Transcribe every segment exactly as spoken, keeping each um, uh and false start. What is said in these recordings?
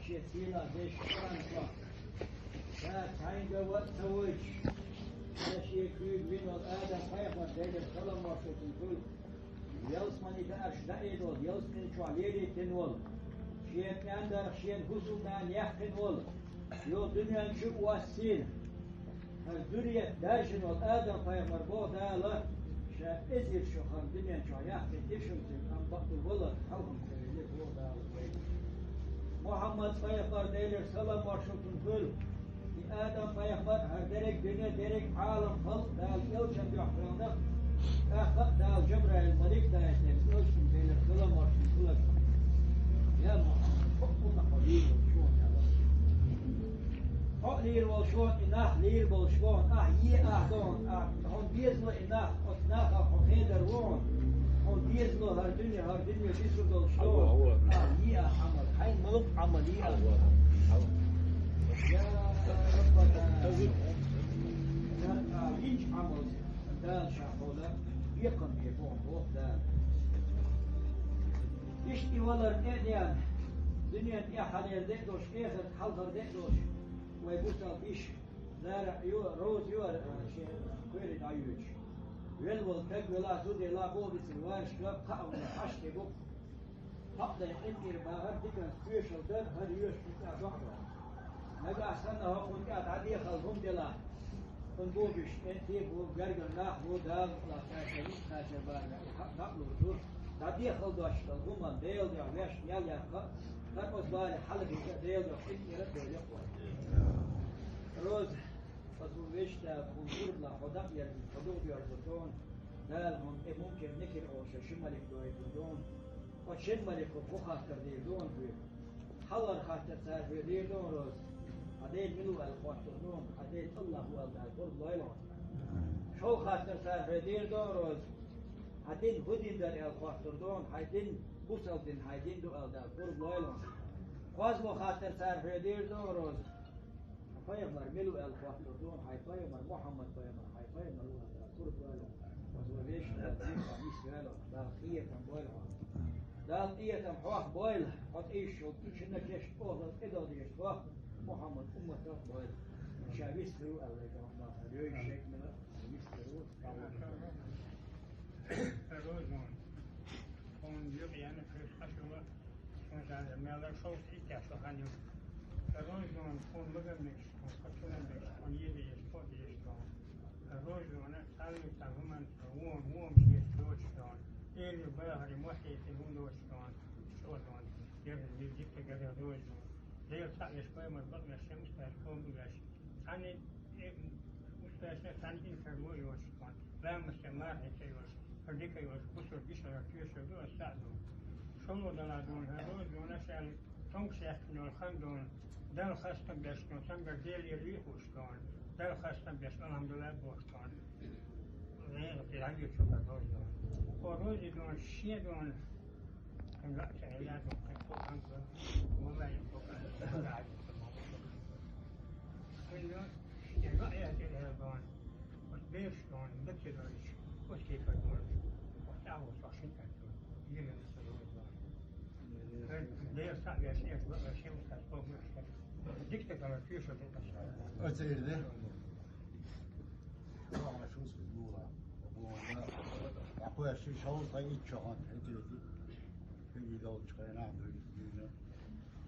Шен сийлахь дешан Къуръан чохь, ша цхьаьнгга вац ца вуьйцуш, ша шен куьйга вина волу Адам-пайхамар, Делера салам-маршалла цунна хуьлда, ялсаманин даарш даийна волу, ялсамани чохь лелийтина волу, шен кӀандарх шен хӀусамнана яьккхина волу, йо дуьнен чу а воссийна, хӀара зуррият даржина волу Адам-пайхамар боху Дала, ша эзар шо ханна дуьнен чохь яьккхина тешалла цига, амма бакъду валар хьалхам ца велира боху Дала вайга. Мухьаммад-пайхамар, Делера салам-маршалла цунна хуьлда, и Адам-пайхамар, хӀара дерриг дуьне, дерриг Ӏалам, халкъ Дала элчан дуьхьа ваьлла, тӀаккха а Дала Жабраил-малик даийтина элчанна, Делера салам-маршалла хуьлда. Я Мухьаммад, хӀокхунна хьо лийр волчу хьуна аьлла. Хьо лийр волчу хьуна и нах лийр болуш боху, ахь е ахь доху, ахь, хьуна безало и нах, оцу нахах хьо хедар ву хьуна. Хьуна безало хӀара дуьне, хӀара дуьне дисур долуш доху. Ахь е ахь Ӏамал, хьайн муьлхха Ӏамал е ахь. Я Раббана, ахь йинчу Ӏамалца Дала ша хьуна бекхам бе боху, боху Дала. Иштта и валар тӀе а деана, дуьненан тӀаьххьара де а долуш, эхартан хьалхара де а долуш, вай бусалба йиша, Зара а ю, Роза ю, а, шен кхоьрий дӀайоьдуш. Велла волу стаг велахь, зуда елахь, боху дицара варашка, кхаа хӀума хьашт де бу. Хьакъ дай къинтӀера бахар, диканца тоьшалла дар, хӀара йоьшучу тӀехь доӀа дар. Нагахь санна хӀокхунна тӀехь дӀадехалла хӀума делахь, хӀун боху уьш, кӀентий бу, гергара нах бу, Дала лахь кхачар, вуьш кхачар бахар, и хьакъ дӀа а лур ду. ДӀадехалла дош долу хӀуманна Делан дуьхьа ваьш мел яккха, хӀара оцу бале хьалабита а Делан дуьхьа къинтӀера а дойла. Роза, аса ву вешта, хьуна гурбла хьо дакъа ерзина, хьо дугӀу доьрзур ду хьуна. Дала хьуна тӀе Мункир-Некир олуш ши малик дойтур ду хьуна. Оцу шин малико кху хаттар дийр ду хьуна хьоьга. Хьалхара хаттар цара хьоьга дийр ду хьуна, Роза. Хьан ден мила ву аьлла хоттур ду хьуна, хьан ден АллахӀ ву аьлла Дала гурба лойла хьуна. ШолгӀа хаттар цара хьоьга дийр ду хьуна, Роза. Хьан дин хӀун дин дара аьлла хоттур ду хьуна, хьайн дин, бусалба дин хьайн дин ду аьлла Дала гурба лойла хьуна. КхозлагӀа хаттар цара хьоьга дийр ду хьуна, Роза. Хьан пайхамар мила ву аьлла хоттур ду хьуна, хьайн пайхамар Мухьаммад-пайхамар, хьайн пайхамар ву аьлла Дала гурба лойла хьуна. Аса ву вешта, Дала дин хьан йист войла хьуна, Дала къинхетам бойла хьуна. Дала къинхетам хьох бойла, хьо тӀе йиш йолчу шина кешнашка охьалла тӀедогӀуш хьох, Мухьаммад умматах а бойла. Ша вистхир ву аьлла, Дала йойуш шайга мила вистхир ву. Роза, хьуна юкъа яьнна кхуьйсу къа шула, хьуна мелла шовзткъе итт шо хан ю. Роза, хьуна магар мегаш, хьуна кхачунна мегаш, хьуна еза еза, кхо еза хьуна. Роза, цхьаллица хӀуманца вон, вон шеца доцуш хьуна. Эли бахаре мохь эций хӀун доцуш хьуна. ЦӀо хьуна. Герга, мел дика герга Роза. Дела цхьаъ веш, пайхамар бакъвеш, шен устаза кхобу веш. Цхьанна, э, устаза цхьанна инкарло йоцуш хьуна, ламастехь мархӀе ца йоцуш, хӀара дика йоцуш, бусалба гишара тоьшалла ду аса цхьаъ ду. ШолгӀа дала ду хьуна, хӀара Роза ду хьуна, ша цомгуш яьккхина йолу хан ду хьуна, Далла хастам беш ду хьуна, цамгар Делера вехаш ду хьуна, Далла хастам беш, алхьамдулиллахӀ бохуш ду хьуна. НегӀа тӀе дӀавоьдуш хӀара Роза ду хьуна. Хьо Роза ду хьуна, шен ду хьуна, Оцу ирде? Ахула шуьца юла. Ахула шуьца шовзткъе итт шо хан хӀетийти. Хиги долчу хенахь дуьйна.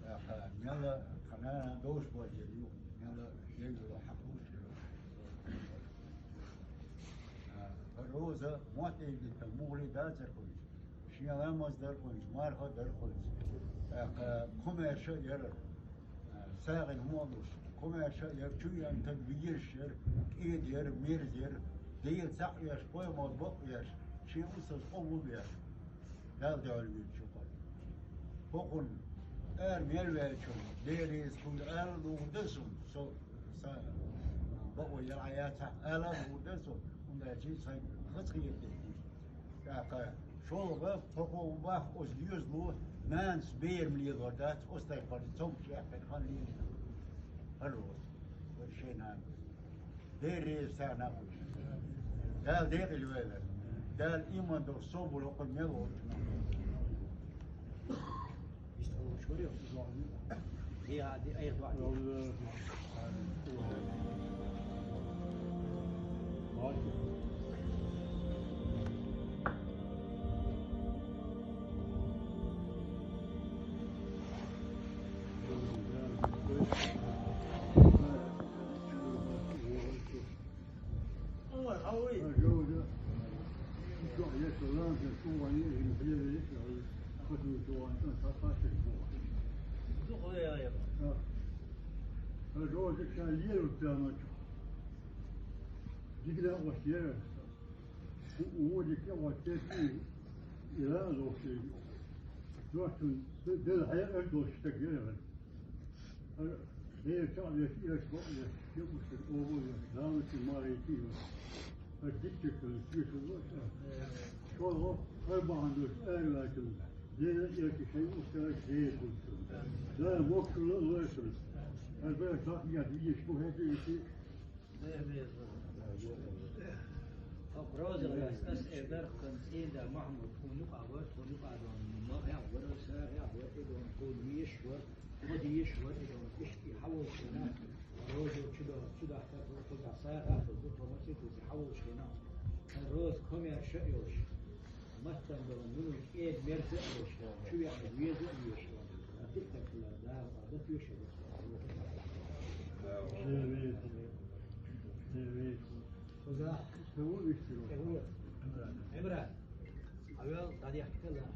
ТӀаккха мелла, тхан нана довш бой дийр ю, мелла дегӀ хьакхуьйсу. Роза мотт ийгита мугӀли дацара кхуьнца. Шен ламаз дара кхуьнца, марха дара кхуьнца. ТӀаккха кху маьрша а яра. СагӀина хӀун а луш, кху маьрша а яра, чу еана таг вигирш яра, кӀеда яра, мерза яра, Дела цхьаъ веш, пайхамар бакъ веш, шен устаза къобал веш, Далла дуьхьал вуьйцуш ву кхо. ХӀокхунна ара мел ваьллачунна, Дела реза хуьлда ала а лур дара суна, со, сан бакъо яра яцахь ала а лур дара суна, хӀунда аьлча иза сайн хазахетар ду. ТӀаккха шолгӀа, хӀокхо бах оцу доьзало, нанас берам лелор дац, оцу тайпана цомгуш яьккхина хан лелийна. ХӀара оцу, вай шайн нана. Дела реза царна а хуьлда. Дала декъала вайла. Дала иман долуш собар хӀокхуьнан мел волчунна. Иштта волуш вара, оцу зоне. Хьо роза лаьцна, ас э дар кханцӀийда Махьмуд, хьуна юкъа вар, хьуна юкъа дон, ма хьа вар, са хьа вар, и дон, хьуна миш вар, ма диш вар, и дон, ишки хьавол шена, роза чуда, чуда хьа, хьо да са хьа, хьо да, хьо ма си, хьавол шена. Роза комер ша йолш. Маттан дон, муну кӀел мерза йолш, чу яхна веза йолш. Атик так ла, да, да, тюша. Имран. Имран. Авел, дадя, кала.